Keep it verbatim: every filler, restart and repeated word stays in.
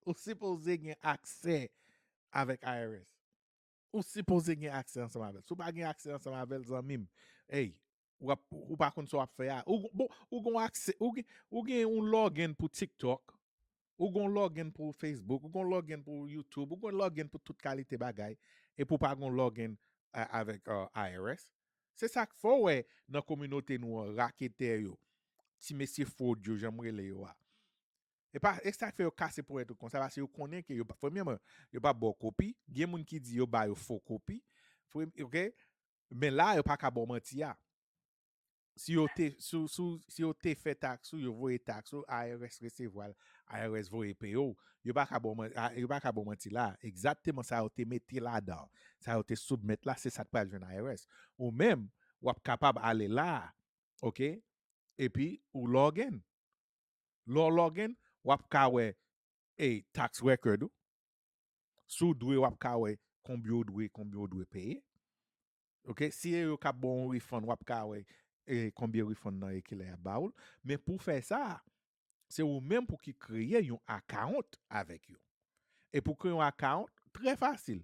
Ou sipoze gen aksè avèk I R S. Ou sipoze gen aksè ansanm avè l. Si w pa gen aksè ansanm avè l, zanmi m, ey, w ap, ou pa konn sa w ap fè a. Ou, bon, ou gen aksè, ou gen, ou gen yon login pou TikTok, ou gen login pou Facebook, ou gen login pou YouTube, ou gen login pou tout kalite bagay, epi w pa gen login a, avèk uh, I R S. Se sa k fè w wè nan kominote nou an, raketè yo, ti mesye fwod yo, jan m rele yo a. E pa, e sa k fè yo kase ponyèt ou konsa, paske yo konnen ke yo, premyèman, yo pa ba w kopi. Gen moun ki di yo ba yo fo kopi. Premye, ok? Men la, yo pa ka ba w manti a. Si yo te, si, si, si yo te fè taks ou, yo voye taks ou, I R S resevwa l, I R S voye peye w. Yo pa ka ba w man- a- yo pa ka ba w manti la. Egzakteman sa yo te mete ladan, sa yo te soumèt la, se sa k pral jwenn I R S. Ou menm, w ap kapab ale la, ok? Epi ou login. Lè w login, w ap ka wè e tax record ou. Si w dwe, w ap ka wè konbyen w dwe, konbyen w dwe peye. Ok, si e yo k ap ba w yon refund, w ap ka wè e konbyen refund nan e kilè y ap ba w l. Men pou w fè sa, se ou menm pou ki kreye yon account avèk yo. E pou kreye yon account, trè fasil.